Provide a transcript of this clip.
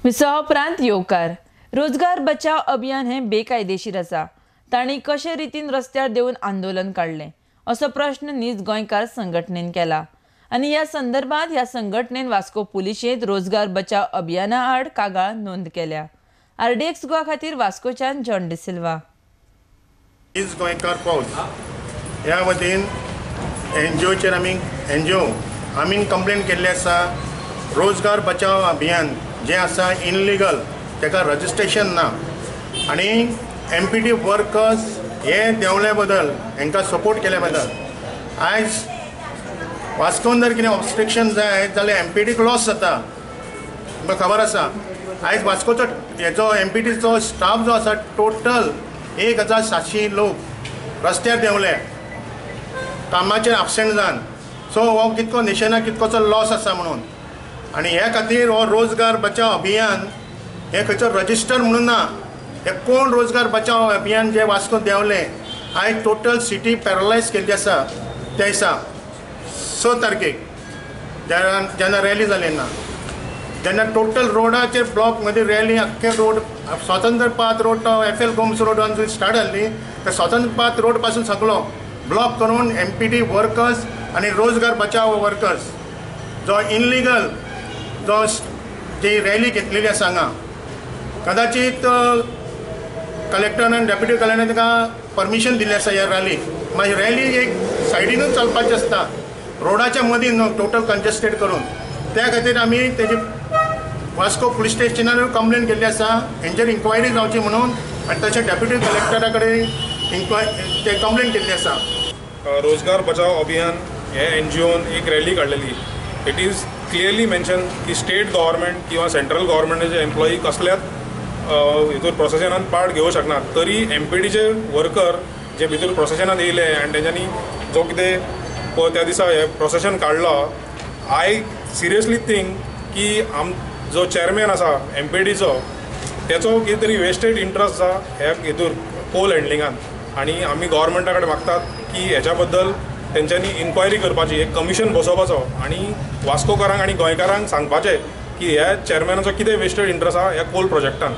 विसवा उपरांत येवकार. रोजगार बचाव अभियान हें बेकायदेशीर आसा. तांणी कशे रितीन रस्त्यार देंवून आंदोलन काडलें असो प्रश्न नीज गोंयकार संघटनेन केला आनी ह्या संदर्भात ह्या संघटनेन वास्को पुलिशेंत रोजगार बचाव अभियाना आड कागाळ नोंद केल्या. आरडीएक्स गोवा खातीर वास्कोच्यान जॉन डिसिल्वा. नीज गोंयकार फौज ह्या वतीन एनजीओचेर आमी एनजीओ कंप्लेन केल्ली आसा. रोजगार बचाव अभियान जें आसा इनलिगल, ताका रजिस्ट्रेशन ना आनी एमपीटी वर्कर्स हे देंवल्या बदल हांकां सपोर्ट केल्या बदल आयज वास्कोन जर कितें ऑब्स्ट्रक्शन जायत जाल्यार एमपीटीक लॉस जाता, तुमकां खबर आसा. आयज वास्कोचो हेजो एमपीटीचो स्टाफ जो आसा टोटल 1700 लोक रस्त्यार देंवले कामाचेर एबसेंट जावन. सो हो कितको नेशनाक कितकोचो लॉस आसा म्हणून आनी ह्या खातीर हो रोजगार बचाव अभियान हें खंयचो रजिस्टर म्हणून ना. हे कोण रोजगार बचाव अभियान जे वास्को देंवले आयज टोटल सिटी पॅरलायज केल्ली आसा. त्या दिसा 6 तारखेक जेन्ना रॅली जाली ना तेन्ना टोटल रोडाचेर ब्लॉक मध्ये रॅली अख्खे रोड स्वातंत्र्य पाथ रोड तो F L Gomes road start जाल्ली तर स्वातंत्र्य पाथ रोड पासून सगळो ब्लॉक करून एमपीटी वर्कर्स आनी रोजगार बचाव वर्कर्स जो इनलिगल जो जी रॅली घेतलेली आसा हांगा कदाचित कलेक्टर आनी डेप्युटी कलेक्टरान ताका परमिशन दिल्लें आसा ह्या रॅलीक. मागीर रॅली एक सायडीनूच चलपाची आसता, रोडाच्या मदीं न्हू टोटल कंजेस्टेड करून. त्या खातीर आमी तेजी वास्को पुलीस स्टेशनार कंप्लेन केल्ली आसा, हेंचेर इन्क्वायरी जावची म्हणून आनी तशें डेप्युटी कलेक्टरा कडेन ते कंप्लेन केल्ली आसा. रोजगार बचाव अभियान हे एनजीओन एक रॅली काडलेली. It is clearly mention की स्टेट गव्हर्मेंट किंवा सेंट्रल गव्हर्मेंटाचे एम्प्लॉई कसल्याच हितूर प्रोसेशनान पार्ट घेवंक शकना, तरी एमपीटीचे वर्कर जे भितर प्रोसेशनान येयले आनी तेंच्यांनी जो कितें त्या दिसा हें प्रोसेशन काडलो, I seriously think की जो चेअरमॅन आसा एमपीटीचो तेचो कितें तरी वेस्टेड इंट्रस्ट आसा ह्या हितूर कोल हँडलिंगान. आनी आमी गव्हर्मेंटा कडेन मागतात की हेच्या बद्दल तेंच्यांनी इन्क्वायरी करपाची, एक कमिशन बसोवपाचो आनी वास्कोकारांक आनी गोंयकारांक सांगपाचें की ह्या चेअरमॅनाचो कितें वेस्टेड इंट्रस्ट आसा ह्या कोल प्रोजेक्टान.